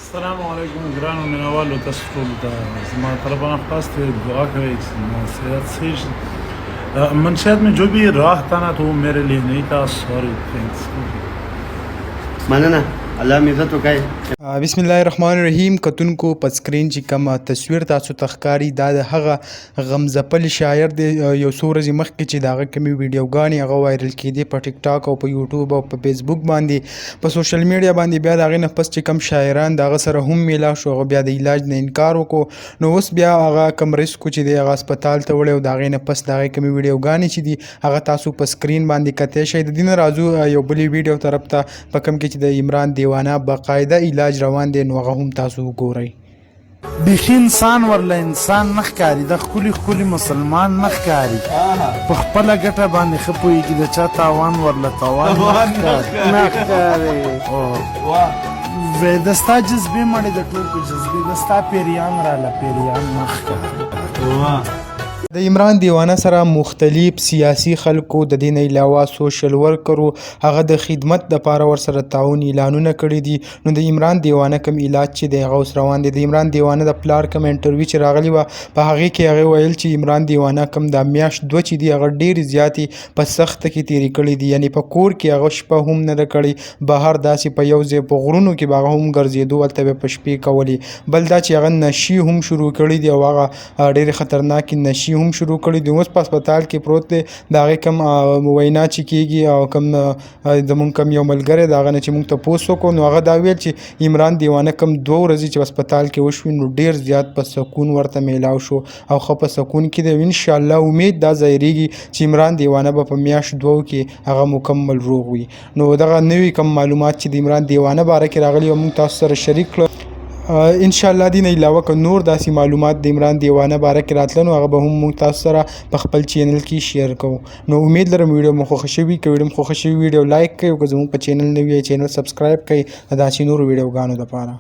السلام علیکم ګرانو مینوالو، تاسو ټولو ته زما طرف نه خواست دی، دعا کوئ چې زما صحت صحیح شي. منشیات میں جو بھی راہ تھا نا، تو وہ میرے لیے نہیں تھا. سوری، تھینکس. مننه، الله مې عزت وکړي. بسم الله الرحمن الرحیم. کتونکو، په سکرین چې کوم تصویر تاسو ته ښکاري، دا د هغه غمځپل شاعر دی. یو څو ورځې مخکې چې د هغه کومې ویډیوګانې هغه وایرل کېدې په ټیک ټاک او په یوټیوب او په فیسبوک باندې، په سوشل میډیا باندې، بیا د هغې نه پس چې کوم شاعران د هغه سره هم میلا شو، هغه بیا د علاج نه انکار وکړو. نو اوس بیا هغه کوم رسکو چې دی، هغه هسپتال ته وړی او د هغې نه پس د هغې کومې ویډیوګانې چې دي، هغه تاسو په سکرین باندې کتی شئ. د دې نه راځو یو بلې ویډیو طرف ته، په کوم کې چې د عمران دیوانه باقاعده علاج روان دی، نو هغه هم تاسو وګورئ. بیخي انسان ورله انسان نه ښکاري، د ښکلي ښکلي مسلمان نه ښکاري. په خپله ګټه باندې ښه پوهېږي، د چا تاوان ورله تاوان نه ښکاري. وې د ستا جذبې مړې د ټوکو جذبې، د ستا پیریان راله پیریان نه ښکاري. د عمران دیوانه سره مختلف سیاسي خلکو، د دې نه علاوه سوشل ورکرو هغه د خدمت د پاره ورسره تعاون اعلانونه کړي دي. نو د عمران دیوانه کوم علاج چې دی، هغه اوس روان دی. د عمران دیوانه د پلار کوم انټرویو چې راغلی وه، په هغې کې هغه ویل چې عمران دیوانه کوم دا میاشت دوه چې دي، هغه ډېرې زیاتې په سخته کې تېرې کړې دي، یعنی په کور کې هغه شپه هم نه ده کړې، بهر داسې په یو ځای په غرونو کې به هغه هم ګرځېدو، هلته به په شپې کولې. بل دا چې هغه نشي هم شروع کړې دي او هغه ډېرې خطرناکې نشي هم شروع کړې دي. اوس په هسپتال کې پروت دی. د هغې کوم وینا چې کېږي او کوم زمونږ کوم یو ملګری د هغه نه چې مونږ تپوس وکړو، نو هغه دا ویل چې عمران دیوانه کوم 2 ورځې چې هسپتال کې وشوې، نو ډېر زیات په سکون ورته میلاو شو او ښه په سکون کې دی. انشاءالله امید دا ظاهرېږي چې عمران دیوانه به په میاشت دوو کې هغه مکمل روغ وي. نو دغه نوي کوم معلومات چې د عمران دیوانه باره کې راغلي او موږ تاسو سره شریک کړو. ان شاء الله دین علاوه که نور داسې معلومات د عمران دیوانه باره کې راتله، نو هغه به هم موږ تاسو سره په خپل چینل کې شیر کوو. نو امید لرم ویډیو مو خوښه شوي. که ویډیو مو خوښه شوي، ویډیو لایک کړئ او که زموږ په چینل نوی یئ، چینل سبسکرایب کړئ د داسې نورو ویډیوګانو دپاره.